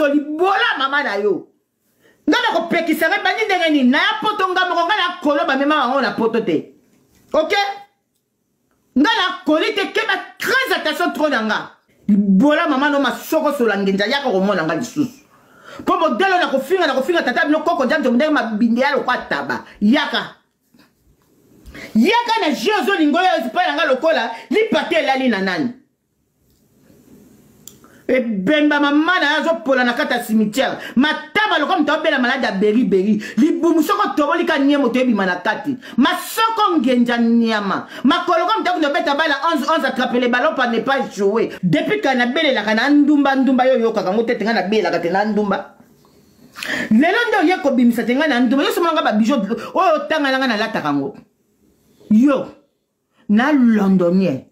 Masoko libola mama na yo. Nga nakopekisa nga bandi ndenge nini naya poto nga moko nga na kolo bamema bango na poto te. Ok? Nga na koli te keba très attention trop na nga. Libola mama no masoko sola ngenza yaka komona nga lisusu. Po modelo na kofinga na kofinga tata bino koko nzambe ndenge mabinde ya lokwa taba. Yaka. Yaka na jeu ozolinga oyo epai na nga lokola lipate elali na nani. Ebemba mama na ye azopola na kati ya cimetière matama lokola moto abela maladi ya beriberi libumu soko otoboli ka nie moto ebima na kati masoko ngenja nyama makolo ko moto akende obeta bala 11 11 attrape le ballon par ne pas jouer depuis kala nabelelaka na ndumba ndumba yo oyokaka ngo te te ngai nabelelaka te na ndumba lelo nde oye kobimisa te ngai na ndumba yo somona ngai babijo oyo otanga na ngai nalataka yango yo na londonien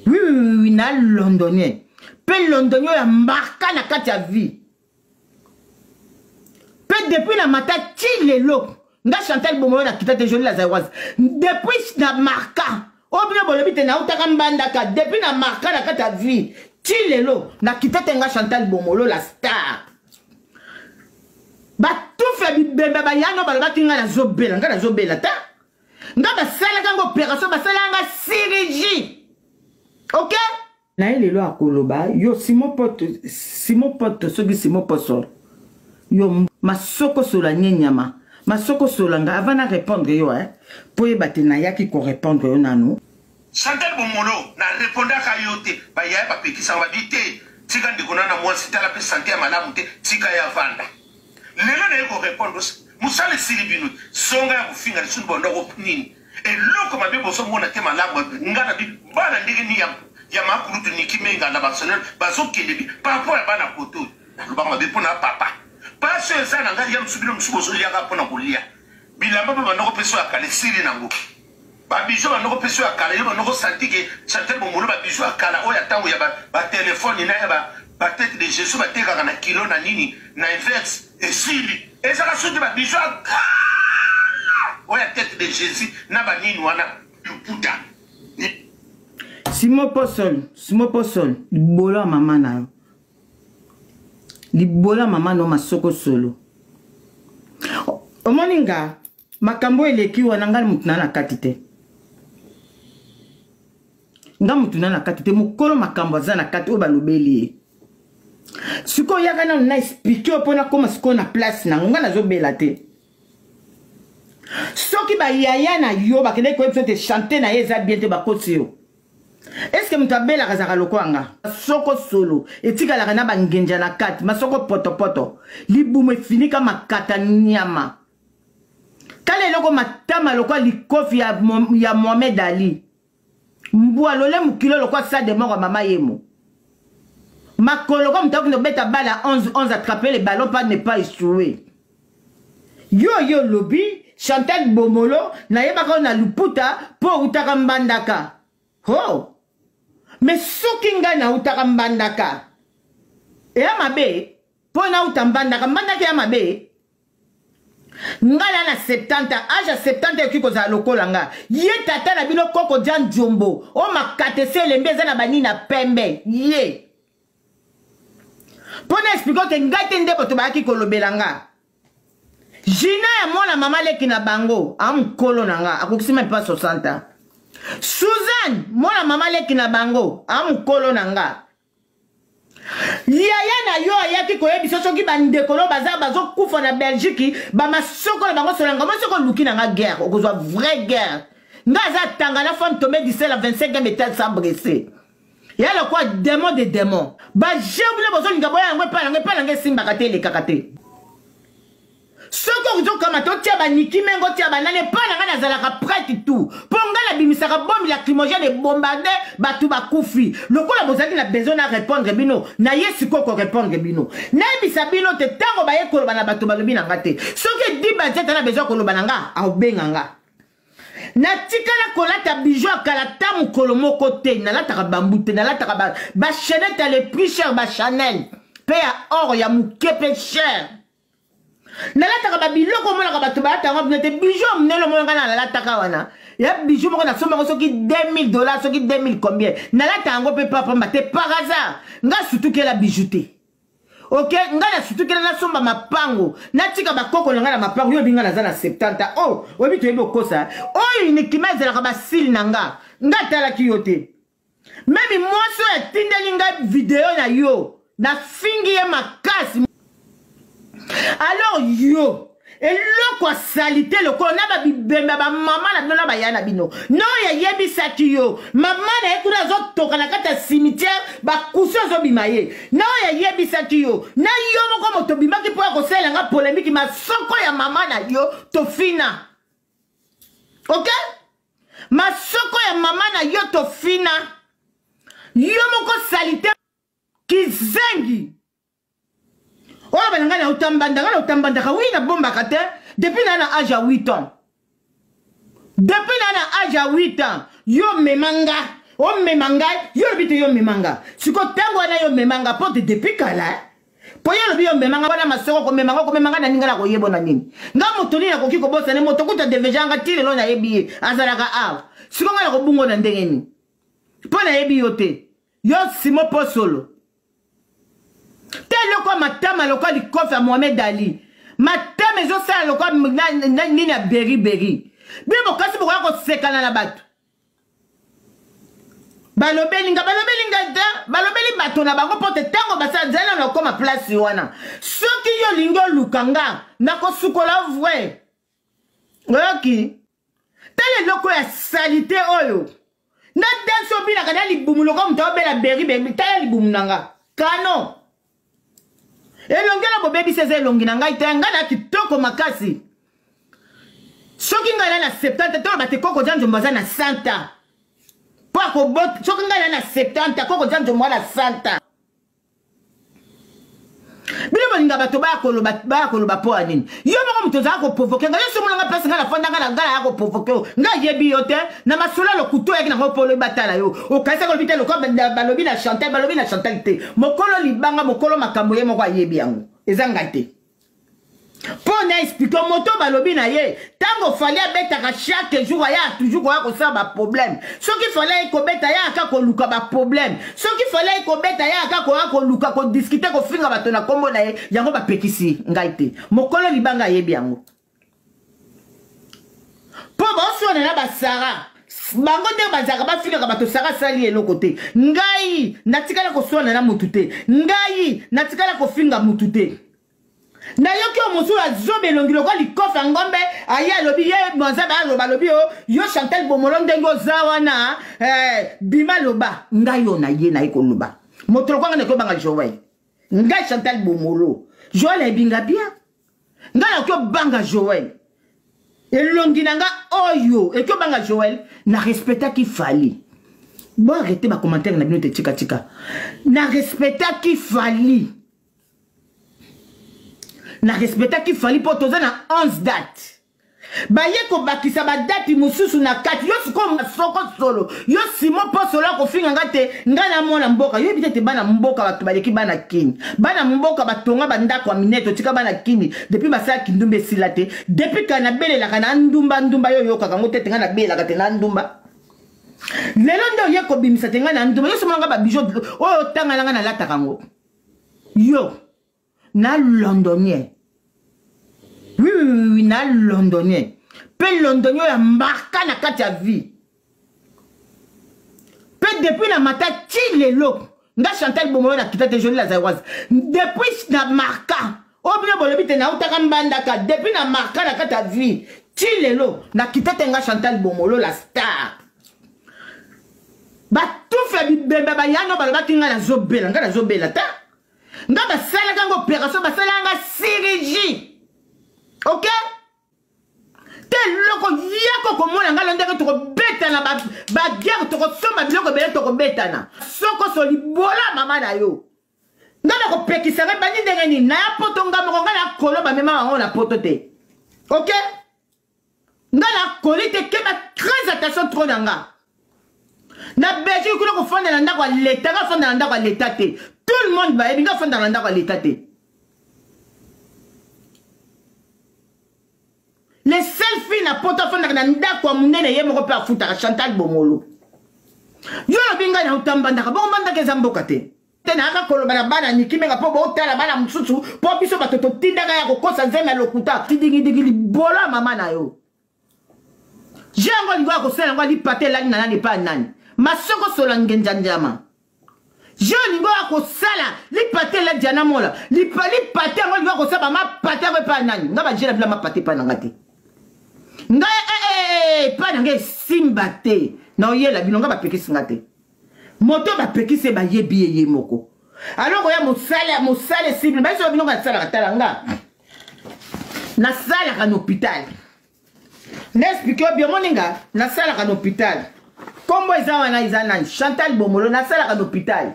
oui, oui, oui, oui na londonien mpe londonien oyo ambarka na kati ya vie mpe depuis na mata ti lelo nga chantal bomoyo na kita te jolie la zairoise depuis na marka oyo bino bolobi te nautaka mbandaka depuis na marka na kati ya vie ti lelo na kita te nga chantal bomolo la star batufe ya bibembe bayano balobaki ngai nazobela ngai nazobela te nga basalaka nga opération basalaka nga chirurgie ok na ye lelo akoloba yo simon poto simon poto soki simon poso yo masoko sola nye nyama masoko sola nga avant na répondre yo eh po yeba te nayaki ko répondre yo nanu. Chantal Bomolo na repondaka yo te ba yaya ba pekisaka ba bi te tika ndeko na na mwasi tala pe sante ya malamu te tika ye avanda lelo naye ko repondre musala esili bino zonga ya kofinga lisusu bonda ko nini eloko mabe bozo mona te malamu nga na bi bana ndenge ni ya ya makulutu niki menga na Barcelone bazo kende bi par rapport ya bana koto nalobaka mabe pona papa pasi oyo eza na ngai ya mosusu bino mosusu bozoliaka pona kolia bilamba mpe bandoko mpe so ya kala esili nango Ba bijoux ba noko pesi ya kala yo ba noko santi ke Chantal Bomolo ba bijoux ya kala oyo ya tango ya ba ba telephone na ya ba ba tete de Jesus ba tekaka na kilo na nini na inverse esili ezaka soki ba bijoux ya kala oyo ya tete de Jesus na ba nini wana luputa. Simon Posol, Simon Posol, libolo ya mama na yo. Libolo ya mama na yo masoko solo. Omoni nga Makambo eleki wana ngai mutu na na kati te. Nga mutu na na kati te mokolo makambo aza na kati oyo balobeli ye. Sikoyo yaka nanu na explique yo mpo nakoma sikoyo na place nango ngai nazobela te. Soki bayaya na yo bakendaki koyebisa ete chante na ye eza bien te bakosi yo. Est-ce que moto abelaka azalaka lokola nga? Masoko solo etikalaka na bangenja na kati, masoko potopoto, libumu efinika makata nyama. Tala eloko matama lokola likofi ya, ya Mohamed Ali. Mbwa lolemu kilo lokola sa de mort ya mama yemo. Makolo comme moto akende kobeta balle à 11 11 attraper le ballon pas ne pas échouer. Yo yo lobi Chantal Bomolo nayebaka yo na luputa mpo outaka mbandaka. Ho! Mais soki ngai nautaka mbandaka eya mabe mpo nauta mbandaka mbandaka eya mabe Nga na na 70 ans, age ya 70 ans ekoki kozala lokola nga. Ye tata na bino koko dia nzombo, o makata esi elembi eza na banini na pembe. Ye. Mpo na explique ke ngai te nde bato bayaki kolobela nga. Gina ya mwana mama leki na bango, a mokolo na nga, akokisi meme pas 60 ans. Suzanne, mwana mama leki na bango, a mokolo na nga. Yaya na yo ayaki koyebisa soki bandeko no baza bazokufa na Belgique bamasoko na bango solanga moi soki oluki na nga guerre okozwa vraie guerre nga aza tanga na femme tombée du ciel à 25e étage sans blesser ya lokwa démon de démon ba jeu bino bozolinga boya yango epai yango epai yango esimbaka te elekaka te Soki ozokamata otia ba Nicky Mengo otia ba nani epai na ngai nazalaka prête tout mpo ngai nabimisaka bombe lacrymogène ebombarde bato bakufi lokola bozalaki na besoin na répondre bino naye sikoyo ko répondre bino nayebisa bino te ntango baye koloba na bato balobi na ngai te soki edi budget na besoin koloba na ngai aobenga nga natikala kolata bijou ya kala ata mokolo moko te nalataka bambu te nalataka ba chaînette ya le plus cher ba Chanel mpe ya or ya moke mpe cher Nalataka ba biloko omonaka bato balata yango bino te bijou ya monene omona ngai nalataka wana ya bijou moko nasomba yango soki 2000 dollars soki 2000 combien nalata yango mpe pamba te par hasard nga sutukela bijou te. Ok, ngai nasutukela nasomba mapango, natika bakoko na ngai na mapango. Yo oyebi ngai naza na 70 oh, oyebi toyebi okosa oyo uniquement ezalaka basile na nga. Ngai atalaki yo te. Meme mwasi oyo atindeli ngai video na yo, nafingi ye makasi. Alors yo eloko ya salite lokola na babibembe ya bamama na bino na baya na bino noyo ayebisaki yo mama na ye kuna azotoka na kati ya cimetière bakusu azobima ye naoyo ayebisaki yo na yo moko moto obimaki mpo ya kosalela nga polemiki masoko ya mama na yo tofina ok masoko ya mama na yo tofina yo moko salite kizengi oyo bana ngai nauta mbanda ngai nauta mbandaka wi nabombaka te depuis naa na age ya 8 ans depuis naa na age ya 8 ans yo mema nga omema ngai yo olobi te yo mema nga sikoyo ntango wana yo mema nga mpo te depuis kala mpo yo olobi yo mema nga wana masoko komema nga komema nga na ninga nakoyebo na nini nga moto nini akoki kobosana moto kuta deveja nga ti lelo nayebi ye azalaka awa sikoyo ngai nakobungo na ndenge nini mpo nayebi yo te yo simo posolo te eloko matama lokola likofi ya mohamed ali matama ezosala lokola nini ya beriberi bino bokasi bokoya kosekana na bato balobeli nga balobeli nga te balobeli bato na bango mpo te ntango basala zala na okoma place wana soki yo olingi oluka nga nakosukola vrai oyoki tala eloko ya salite oyo na danse obinaka na libumu lokola moto aobela beri beri tala libumu na nga kano elongi wana bobebisi eza elongi na ngai te ngai na kitoko makasi soki ngai na na 70 toloba te koko ja nzombo aza na 100 ans mpo akobota soki ngai na na 70 koko ja nzombo na 100 ans bino bolinga bato baya koloba baya koloba mpo ya nini yo moko moto ozala koprovoke ngai yo somo nanga mpasi ngai nafanda ngai na ngai naya koprovoke yo ngai ayebi yo te na masolo ya lokuta oyaki nango mpo olobi batala yo okanisaki olobi te lokola balobi na chantal balobi na chantal te mokolo libanga mokolo makambo ye moko ayebi yango eza ngai te mpo na explike moto balobi na ye ntango fali abetaka chaque jour aya toujours koya kosala baproblème soki fali aye kobeta ye aka koluka baproblème soki fali aye kobeta ye aka koya koluka kodiskite kofinga bato na nkombo na ye yango bapekisi ngai te mokolo libanga ayebi yango mpo baoswana na basara bango nde bazalaka bafingaka bato sara asali eloko te ngai natikala koswana na motu te ngai natikala kofinga motu te nayoki oyo mosusu azoba elongi lokola likofi ya ngombe aye alobi ye nzambe aloba alobi o yo chantal bomolo ndenge oza wana eh, bima loba ngai oyo naye naye koloba moto lokola ngai nakobanga joel ngai chantal bomolo joel ayebi nga bien ngai nakoki obanga joel elongi na nga oyo eki obanga joel na respectaki fali bo arrete bacommentaire na bino te tikatika na respectaki fali na respectaki fali mpo toza na 11 date baye kobakisa badati mosusu na kati yo sikoyo masoko solo yo simo mpo solo akofinga nga te ngai na mwana mboka yoyebi te te bana mboka bato baleki bana kini bana mboka batonga bandako ya minene totika bana kini depuis basala kindumba esila te depuis kala nabelelaka na ndumba ndumba yo oyokaka yango te te ngai nabelelaka te na ndumba lelo nde oye kobimisa te ngai na ndumba yo somona ngai babijo oyo otanga na ngai nalataka yango yo na londonien oui, oui, oui, oui na londonien mpe londonien oyo ambarka na kati ya vie mpe depuis na mata ti lelo nga chantal bomolo na kita te jolie la zairoise depuis na marka oyo bino bolobi te nautaka mbandaka depuis na marka na kati ya vie ti lelo na kita te nga chantal bomolo la star batufi ya bibembe bayano balobaki ngai nazobela ngai nazobela ta ngai basalaka nga opération basalaka nga chirurgie ok te eloko yako komona ngai lo ndenge tokobetana baguerre tokosomba biloko ebele tokobetana sokoso libola mama na yo ngai nakopekisa ngai bandi ndenge nini naya poto ngai moko ngai nakolo bamema bango na poto te ok nga na koli te keba très attention trop na nga na belgique kuna kofanda na ndako ya leta nga afanda na ndako ya leta te tout le monde bayebi nga afanda na ndako ya leta te le seul fille na poto afandaka na ndako ya monene ye moko mpe afutaka chantal bomolo yo olobi ngai nauta mbandaka bongo mbandaka eza mboka te. Te nayaka koloba na bana Niki Menga mpo botala bana mosusu mpo biso bato totindaka ya kokosa nzembe ya lokuta kidingidingi libolo ya mama na yo. Je yango olingi oya kosala yango alipate elali na nani epai nani masoko sola ngenja njama. Je olingi oya kosala lipate elali Diana Mola lipate yango olingi oya kosala bamapate yango epai nani nga baje na bino mapate epai na nga te ngai epai na ngai esimba te na oyela bino nga bapekisi nga te. Moto bapekisi ye bayebi ye ye moko. Alors oya mosala mosala esibi bayebi bino nga nasalaka tala nga nasalaka na hôpital na explike yo bien omoni nga nasalaka na hôpital nkombo eza wana eza nani Chantal Bomolo nasalaka na hôpital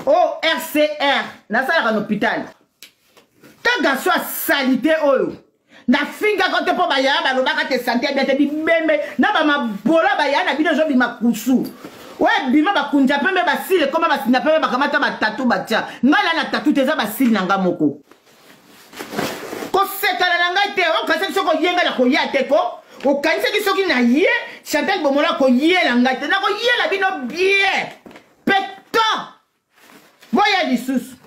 ORCR nasalaka na hôpital ta garçon ya salite oyo nafingaka te mpo bayaya balobaka te sante ya te bibembe na bamabola bayaya na bino ezobima kusu oyo ebima bakunja pembe basili ekoma basinda pembe bakamata batatu batya ngai na na tatu te eza basili na ngai moko kosekana na ngai te okanisaki soki oye ngai nakoya te ko okanisaki soki na ye Chantal Bomola akoyela ngai te nakoyela bino bien peton boya lisusu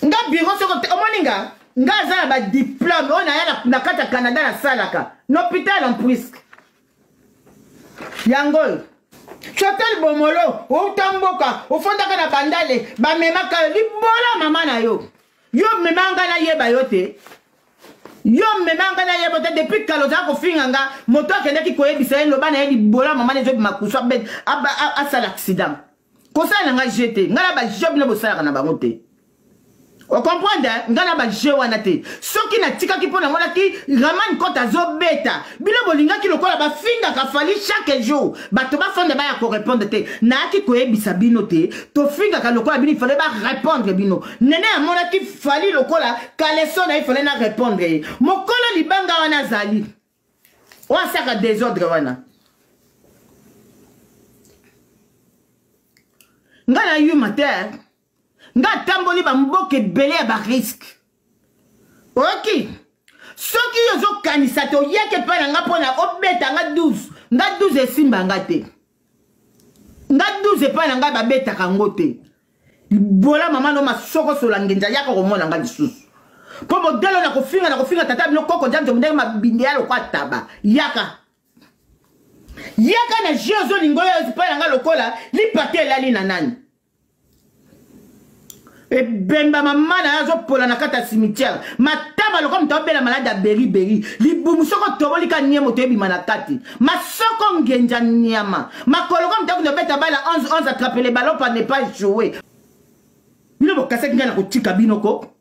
nga biro soko te omoni nga nga aza na badiplome oyo naya na kati ya Canada nasalaka na hôpital en puisque yango oyo Chantal Bomolo outa mboka ofandaka na bandale bamemaka yo libola mama na yo yo mema nga nayeba yo te yo mema nga nayeba te depuis kala ozala kofinga nga moto akendaki koyebisa ye loba na ye libola mama na ezobima kusu asala accident kosala na nga jeu te nga na ba jeu bino bosalaka na bango te ocomprendre nga na ba jeu wana te soki natikaki mpo namonaki Raman Cote azobeta bino bolingaki lokola bafingaka Fally chaque jour bato bafanda baya korépondre te nayaki koyebisa bino te tofingaka lokola bino ifale barépondre bino nene amonaki Fally lokola kaleso na ifale na répondre ye mokolo libanga wana azali oyo asaka désordre wana nga na yuma te nga atamboli bamboka ebele ya bariske oyoki soki yo ozokanisa te oyaki epai na nga mpo na obeta nga 12 nga 12 esimba nga te nga 12 epai na ngai babetaka yango te libola mama no masoko sola ngenza yaka komona nga lisusu mpo modele na kofinga na kofinga tata bino koko nzambe ndenge mabinde ya lokwa taba yaka yaka na jeu ozolinga oyo epai na nga lokola lipate elali na nani ebemba mama na ye azopola na kati ya cimetière mataba lokola moto abela maladi ya beriberi libumu soko otoboli ka nie moto ebima na kati masoko ngenja nyama makolo ko moto akende obeta bala 11 11 attrape le ballon par ne pas jouer bino bokasaki ngai na kotika bino ko.